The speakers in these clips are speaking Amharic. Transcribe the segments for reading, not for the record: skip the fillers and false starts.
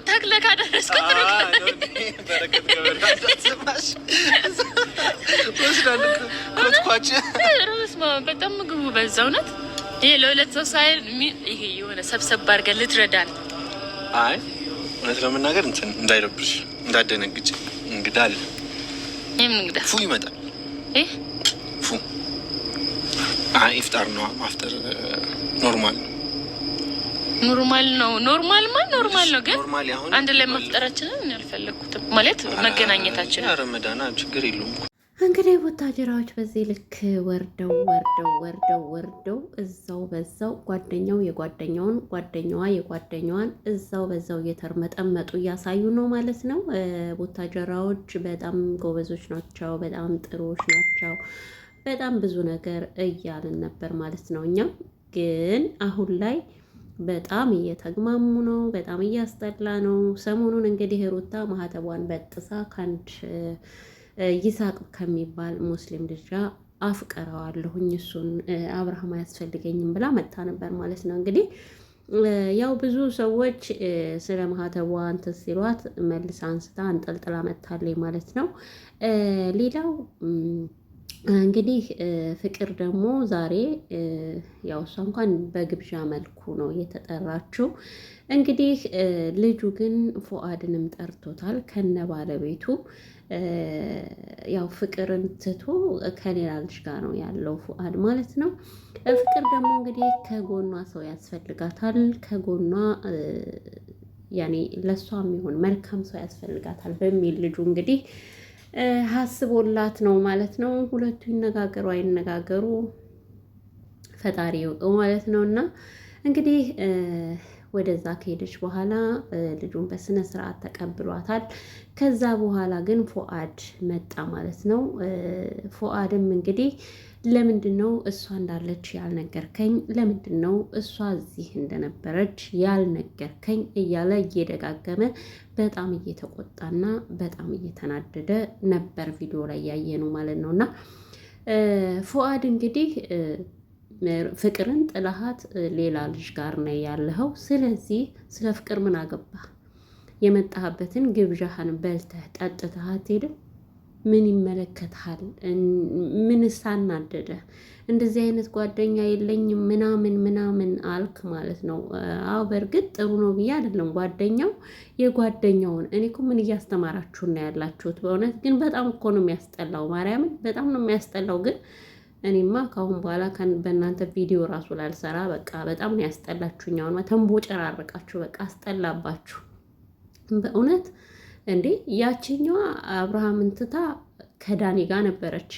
ተክለ ካደረስኩት በጣም ምግቡ በዛ። እውነት ይሄ ለሁለት ሰው ሳይል ይሄ የሆነ ሰብሰብ አድርገን ልትረዳን። አይ እውነት ለመናገር እንትን እንዳይረብሽ እንዳደነግጭ እንግዳ አለ። ይህም እንግዳ ፉ ይመጣል። ፉ አይ ኢፍጣር ነው ማፍጠር normal ነው። Normal ነው። Normal ማ normal ነው፣ ግን አንድ ላይ መፍጠራችንን ያልፈለግኩትም ማለት መገናኘታችንን ረመዳና ችግር የለውም። እንግዲህ ወታጀራዎች በዚህ ልክ ወርደው ወርደው ወርደው ወርደው እዛው በዛው ጓደኛው የጓደኛውን ጓደኛዋ የጓደኛዋን እዛው በዛው እየተርመጠመጡ እያሳዩ ነው ማለት ነው። ቡታጀራዎች በጣም ጎበዞች ናቸው፣ በጣም ጥሩዎች ናቸው፣ በጣም ብዙ ነገር እያልን ነበር ማለት ነው። እኛም ግን አሁን ላይ በጣም እየተግማሙ ነው። በጣም እያስጠላ ነው። ሰሞኑን እንግዲህ ሩታ ማህተቧን በጥሳ ከአንድ ይሳቅ ከሚባል ሙስሊም ልጅ ጋር አፍቀረዋለሁኝ እሱን አብርሃም አያስፈልገኝም ብላ መታ ነበር ማለት ነው። እንግዲህ ያው ብዙ ሰዎች ስለ ማህተቧ እንትን ሲሏት መልሳ አንስታ አንጠልጥላ መታለች ማለት ነው። ሌላው እንግዲህ ፍቅር ደግሞ ዛሬ ያው እሷ እንኳን በግብዣ መልኩ ነው የተጠራችው። እንግዲህ ልጁ ግን ፉአድንም ጠርቶታል ከነ ባለቤቱ። ያው ፍቅርን ትቶ ከሌላ ልጅ ጋር ነው ያለው ፉአድ ማለት ነው። ፍቅር ደግሞ እንግዲህ ከጎኗ ሰው ያስፈልጋታል። ከጎኗ ያኔ ለእሷ የሚሆን መልካም ሰው ያስፈልጋታል በሚል ልጁ እንግዲህ ሀስቦላት ነው ማለት ነው። ሁለቱ ይነጋገሩ አይነጋገሩ ፈጣሪ ይወቀው ማለት ነው። እና እንግዲህ ወደዛ ከሄደች በኋላ ልጁን በስነ ስርዓት ተቀብሏታል። ከዛ በኋላ ግን ፎአድ መጣ ማለት ነው። ፎአድም እንግዲህ ለምንድን ነው እሷ እንዳለች ያልነገርከኝ? ለምንድን ነው እሷ እዚህ እንደነበረች ያልነገርከኝ? እያለ እየደጋገመ በጣም እየተቆጣና በጣም እየተናደደ ነበር ቪዲዮ ላይ ያየነው ማለት ነው። እና ፉአድ እንግዲህ ፍቅርን ጥለሃት ሌላ ልጅ ጋር ነው ያለኸው። ስለዚህ ስለ ፍቅር ምን አገባ? የመጣህበትን ግብዣህን በልተህ ጠጥተህ አትሄድም? ምን ይመለከትሃል? ምንስ አናደደ? እንደዚህ አይነት ጓደኛ የለኝም ምናምን ምናምን አልክ ማለት ነው። አዎ በእርግጥ ጥሩ ነው ብዬ አይደለም። ጓደኛው የጓደኛውን እኔ እኮ ምን እያስተማራችሁ ነው ያላችሁት? በእውነት ግን በጣም እኮ ነው የሚያስጠላው። ማርያምን በጣም ነው የሚያስጠላው። ግን እኔማ ከአሁን በኋላ በእናንተ ቪዲዮ ራሱ ላልሰራ በቃ በጣም ነው ያስጠላችሁኝ። አሁን ተንቦጨራርቃችሁ በቃ አስጠላባችሁ በእውነት እንዴ። ያችኛዋ አብርሃምን ትታ ከዳኒ ጋር ነበረች።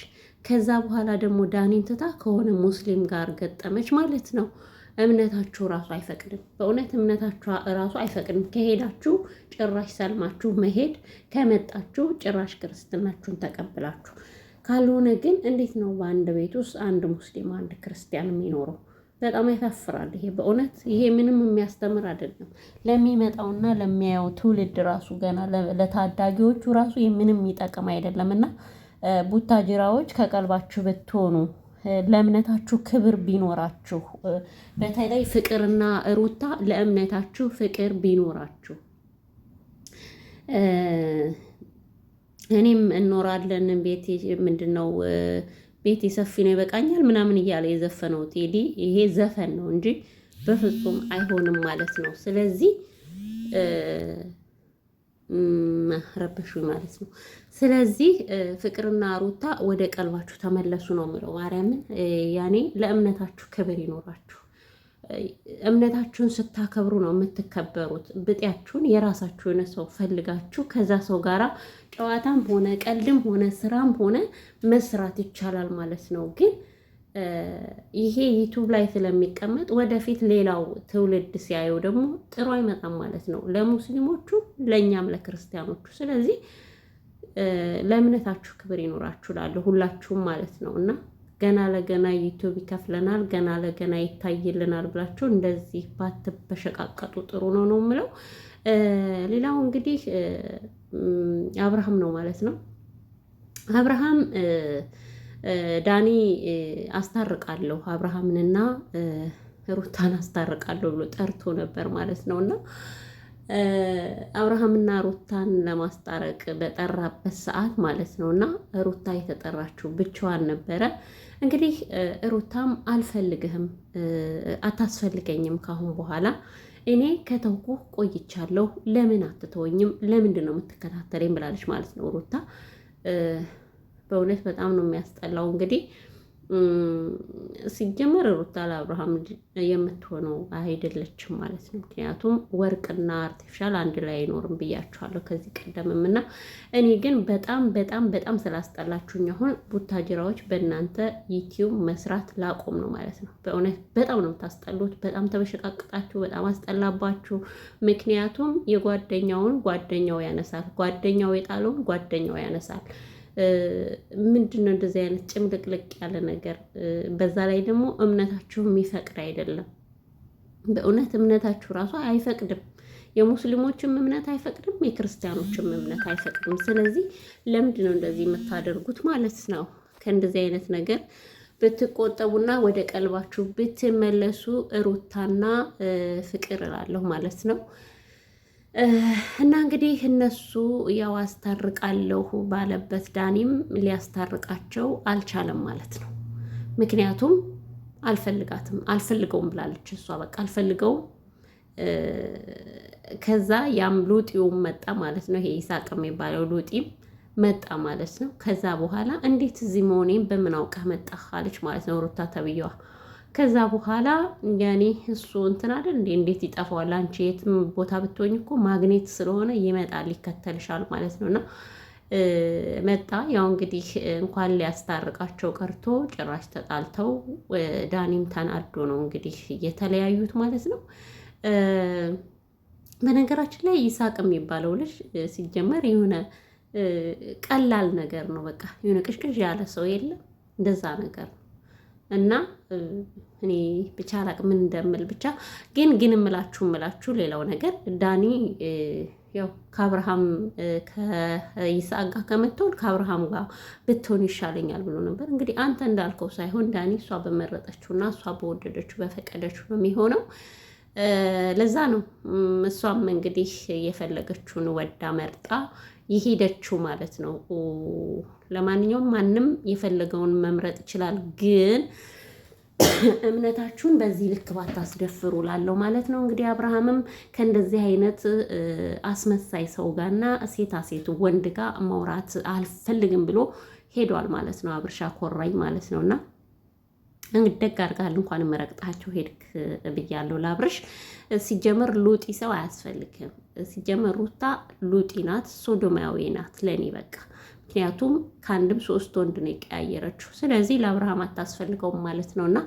ከዛ በኋላ ደግሞ ዳኒን ትታ ከሆነ ሙስሊም ጋር ገጠመች ማለት ነው። እምነታችሁ ራሱ አይፈቅድም። በእውነት እምነታችሁ ራሱ አይፈቅድም። ከሄዳችሁ ጭራሽ ሰልማችሁ መሄድ፣ ከመጣችሁ ጭራሽ ክርስትናችሁን ተቀብላችሁ ካልሆነ ግን እንዴት ነው በአንድ ቤት ውስጥ አንድ ሙስሊም አንድ ክርስቲያን የሚኖረው? በጣም ያሳፍራል። ይሄ በእውነት ይሄ ምንም የሚያስተምር አይደለም። ለሚመጣውና ለሚያየው ትውልድ ራሱ ገና ለታዳጊዎቹ ራሱ ምንም የሚጠቅም አይደለም። እና ቡታጅራዎች ከቀልባችሁ ብትሆኑ ለእምነታችሁ ክብር ቢኖራችሁ፣ በተለይ ፍቅርና ሩታ ለእምነታችሁ ፍቅር ቢኖራችሁ እኔም እኖራለን ቤት ምንድን ነው ቤቴ ሰፊ ነው ይበቃኛል ምናምን እያለ የዘፈነው ቴዲ ይሄ ዘፈን ነው እንጂ በፍጹም አይሆንም ማለት ነው። ስለዚህ ረበሹ ማለት ነው። ስለዚህ ፍቅርና ሩታ ወደ ቀልባችሁ ተመለሱ ነው የምለው። ማርያምን ያኔ ለእምነታችሁ ክብር ይኖራችሁ። እምነታችሁን ስታከብሩ ነው የምትከበሩት። ብጤያችሁን የራሳችሁ የሆነ ሰው ፈልጋችሁ ከዛ ሰው ጋራ ጨዋታም ሆነ ቀልድም ሆነ ስራም ሆነ መስራት ይቻላል ማለት ነው። ግን ይሄ ዩቱብ ላይ ስለሚቀመጥ ወደፊት ሌላው ትውልድ ሲያየው ደግሞ ጥሩ አይመጣም ማለት ነው፣ ለሙስሊሞቹ፣ ለእኛም ለክርስቲያኖቹ። ስለዚህ ለእምነታችሁ ክብር ይኖራችሁ እላለሁ ሁላችሁም ማለት ነው እና ገና ለገና ዩቱብ ይከፍለናል፣ ገና ለገና ይታይልናል ብላችሁ እንደዚህ ባትበሸቃቀጡ ጥሩ ነው ነው የምለው። ሌላው እንግዲህ አብርሃም ነው ማለት ነው። አብርሃም ዳኒ አስታርቃለሁ አብርሃምንና ሩታን አስታርቃለሁ ብሎ ጠርቶ ነበር ማለት ነው እና አብርሃምና ሩታን ለማስታረቅ በጠራበት ሰዓት ማለት ነው። እና ሩታ የተጠራችው ብቻዋን ነበረ። እንግዲህ ሩታም አልፈልግህም፣ አታስፈልገኝም፣ ካሁን በኋላ እኔ ከተውኩህ ቆይቻለሁ፣ ለምን አትተወኝም? ለምንድን ነው የምትከታተለኝ? ብላለች ማለት ነው ሩታ። በእውነት በጣም ነው የሚያስጠላው እንግዲህ ሲጀመር ሩታ ለአብርሃም የምትሆነው አይደለችም ማለት ነው። ምክንያቱም ወርቅና artificial አንድ ላይ አይኖርም ብያችኋለሁ ከዚህ ቀደምም እና እኔ ግን በጣም በጣም በጣም ስላስጠላችሁኝ አሁን ቡታጅራዎች በእናንተ ዩቲዩብ መስራት ላቆም ነው ማለት ነው። በእውነት በጣም ነው የምታስጠሉት። በጣም ተበሸቃቅጣችሁ፣ በጣም አስጠላባችሁ። ምክንያቱም የጓደኛውን ጓደኛው ያነሳል፣ ጓደኛው የጣለውን ጓደኛው ያነሳል። ምንድን ነው እንደዚህ አይነት ጭምልቅልቅ ያለ ነገር? በዛ ላይ ደግሞ እምነታችሁ የሚፈቅድ አይደለም። በእውነት እምነታችሁ ራሱ አይፈቅድም። የሙስሊሞችም እምነት አይፈቅድም፣ የክርስቲያኖችም እምነት አይፈቅድም። ስለዚህ ለምንድን ነው እንደዚህ የምታደርጉት ማለት ነው? ከእንደዚህ አይነት ነገር ብትቆጠቡና ወደ ቀልባችሁ ብትመለሱ ሩታና ፍቅር እላለሁ ማለት ነው። እና እንግዲህ እነሱ ያው አስታርቃለሁ ባለበት ዳኒም ሊያስታርቃቸው አልቻለም ማለት ነው። ምክንያቱም አልፈልጋትም አልፈልገውም ብላለች እሷ በቃ አልፈልገውም። ከዛ ያም ሉጢውም መጣ ማለት ነው። ይሄ ይሳቅ የሚባለው ሉጢም መጣ ማለት ነው። ከዛ በኋላ እንዴት እዚህ መሆኔን በምን አውቀህ መጣህ አለች ማለት ነው ሩታ ተብዬዋ። ከዛ በኋላ ያኔ እሱ እንትን አይደል እንዴ እንዴት ይጠፋዋል? አንቺ የትም ቦታ ብትሆኝ እኮ ማግኔት ስለሆነ ይመጣል ይከተልሻል ማለት ነው። እና መጣ። ያው እንግዲህ እንኳን ሊያስታርቃቸው ቀርቶ ጭራሽ ተጣልተው ዳኒም ተናዶ ነው እንግዲህ የተለያዩት ማለት ነው። በነገራችን ላይ ይሳቅ የሚባለው ልጅ ሲጀመር የሆነ ቀላል ነገር ነው። በቃ የሆነ ቅዥቅዥ ያለ ሰው የለም እንደዛ ነገር ነው። እና እኔ ብቻ አላቅም ምን እንደምል ብቻ ግን ግን እምላችሁ እምላችሁ ሌላው ነገር ዳኒ ያው ከአብርሃም ከይስሐቅ ጋር ከምትሆን ከአብርሃም ጋር ብትሆን ይሻለኛል ብሎ ነበር። እንግዲህ አንተ እንዳልከው ሳይሆን ዳኒ እሷ በመረጠችው እና እሷ በወደደችው በፈቀደችው ነው የሚሆነው። ለዛ ነው እሷም እንግዲህ የፈለገችውን ወዳ መርጣ የሄደችው ማለት ነው። ለማንኛውም ማንም የፈለገውን መምረጥ ይችላል፣ ግን እምነታችሁን በዚህ ልክ ባታስደፍሩ ላለው ማለት ነው። እንግዲህ አብርሃምም ከእንደዚህ አይነት አስመሳይ ሰው ጋርና ሴታ ሴት ወንድ ጋር ማውራት አልፈልግም ብሎ ሄዷል ማለት ነው። አብርሻ ኮራኝ ማለት ነው እና እንግዲህ ደግ አድርገሃል፣ እንኳን መረቅጣቸው ሄድክ ብያለሁ ላብርሽ። ሲጀመር ሉጢ ሰው አያስፈልግም። ሲጀመር ሩታ ሉጢ ናት፣ ሶዶማዊ ናት ለእኔ በቃ። ምክንያቱም ከአንድም ሶስት ወንድ ነው የቀያየረችው። ስለዚህ ለአብርሃም አታስፈልገውም ማለት ነው እና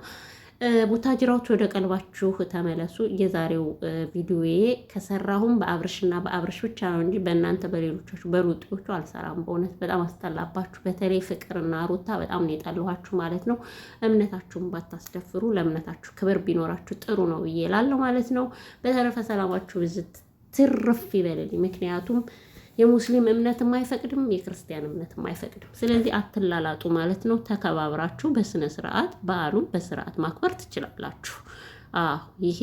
ቡታጅራዎች ወደ ቀልባችሁ ተመለሱ። የዛሬው ቪዲዮዬ ከሰራሁም በአብርሽና በአብርሽ ብቻ ነው እንጂ በእናንተ በሌሎቻችሁ በሩጤዎቹ አልሰራም። በእውነት በጣም አስጠላባችሁ። በተለይ ፍቅርና ሩታ በጣም ነው የጠላኋችሁ ማለት ነው። እምነታችሁን ባታስደፍሩ፣ ለእምነታችሁ ክብር ቢኖራችሁ ጥሩ ነው ብዬ እላለሁ ማለት ነው። በተረፈ ሰላማችሁ ብዝት ትርፍ ይበልልኝ። ምክንያቱም የሙስሊም እምነትም አይፈቅድም፣ የክርስቲያን እምነትም አይፈቅድም። ስለዚህ አትላላጡ ማለት ነው። ተከባብራችሁ በስነ ስርዓት በዓሉን በስርዓት ማክበር ትችላላችሁ። አዎ ይሄ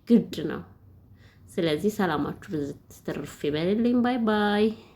ግድ ነው። ስለዚህ ሰላማችሁ ብዝት ትርፍ ይበልልኝ። bye bye።